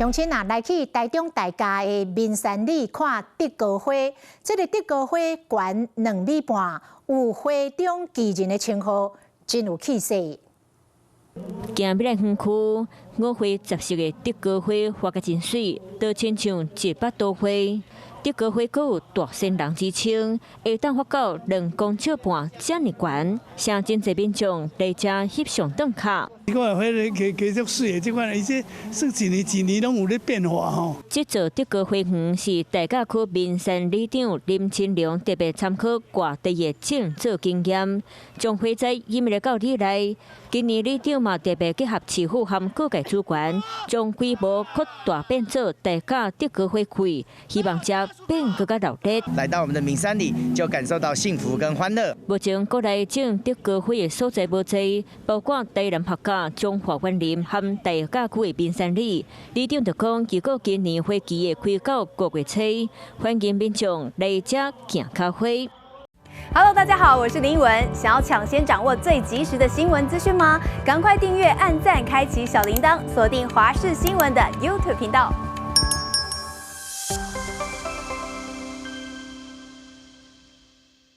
鄉親啊，來去台中大甲的民山里看竹篙花，這个竹篙花懸2米半，有花中奇人的稱號，真有氣勢。行入來園區，五花十色的竹篙花花甲真媠，就親像一幅圖畫。竹篙花閣有大仙人之稱，會當發到2公尺半遮爾懸，誠真濟民眾來遮翕相打卡。這款花咧，加加足媠的，這款伊這算一年一年攏有咧變化吼。這座竹篙花園是大甲區民山里長林清龍特別參考外地的種植經驗，將花材引入到里內。今年里長嘛特別結合市府和各界資源，將規模擴大變做大甲竹篙花季，希望遮變閣較熱鬧。來到我們的民山里，就感受到幸福跟歡樂。目前國內種竹篙花的所在無濟，包括台南客家、彰化員林和大甲區的民山里。里長就講，預估今年花期會開到5月初，歡迎民眾來遮行跤花。 Hello，大家好，我是林文。想要搶先掌握最及時的新聞資訊嗎？趕快訂閱、按讚、開啟小鈴鐺，鎖定華視新聞的 YouTube 頻道。